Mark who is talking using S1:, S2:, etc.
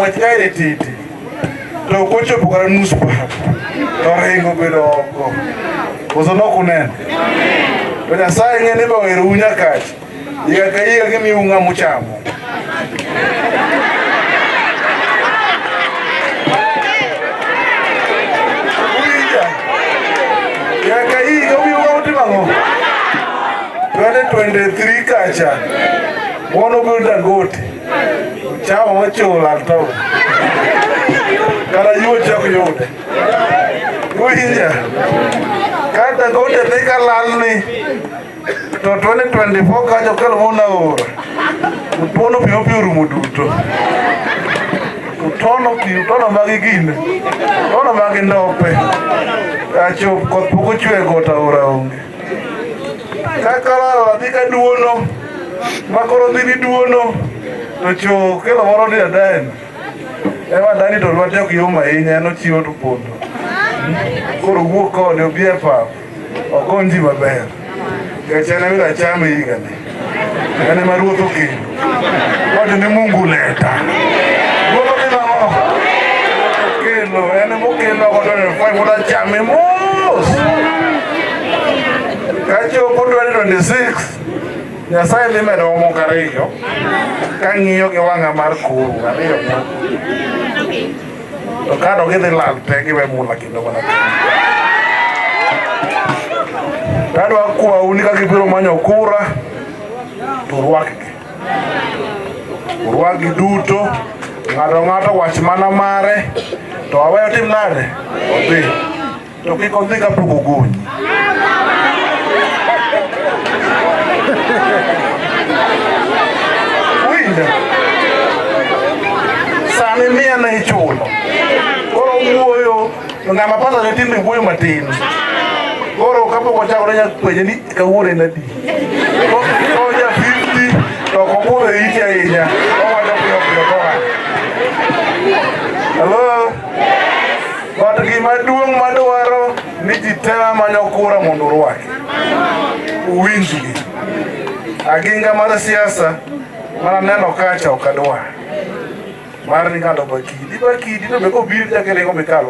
S1: Ng'wech kae titi. To ok ochopo kata nus pap. To ringo bedo oko. Koso nok uneno? To Nyasaye ng'e ni be oherou nyakach. Higa ka higa gimiu ng'ama uchamo. Uwinja? Higa ka higa omiu ng'ama utimo ang'o? 2023 kacha. Mono bedo Dangote. Chama mochulo to. Kata yuoche ok yude. Uwinja? Ka Dangote dhi ka lalni to 2024 kacha okelo mona aora. Utuono pi pi orumo duto. Utono pi, utono magi gine. Utono magi ndope. Achop koth pok ochwe got aora onge. Kaka lalo dhi ka duono, ma koro dhi ni duono, to cho kelo moro ni Adani. Ema Adani to lwete ok yom ahinya, en ochiwo to pondo. Koro wuok kode obi e pap, okony ji maber. Nikech en ema chame higani. En ema ruoth okelo. Wacho ni Mungu leta. Ruoth okelo ang'o? Ruoth okelo, en ema okelo godo ni fai mondo achame mos. Kachopo 2026, Nyasaye dhi medo moko ariyo kang'iyo gi wang'a mar koro ariyo moko. To kado gidhi lal te giwe mula kendo mana. Tadwa kwau ni ka gibiro manyo kura to urwakgi. Urwakgi duto, ng'ato ng'ato wach mana mare to aweyo tim nade? Odhi. To kik odhi kapok ogonyi. Winjo? Sani miya ne ichulo. Koro wuoyo, to ng'ama pesa ne tin be wuoyo matin. Koro kapok ochako ne nyaka penje ni kawuono en adi. Koja 50 to ok obudho e iti ahinya. Owacho piyo piyo koa. Hello? But gima duong' madwaro ni ji te manyo kura mondo urwaki. Uwinjgi. Aginga mar siasa mana neno kacha ok adwar. Mar ni ng'ato bakidi, bakidi to be kobiro chak iringo mikalo.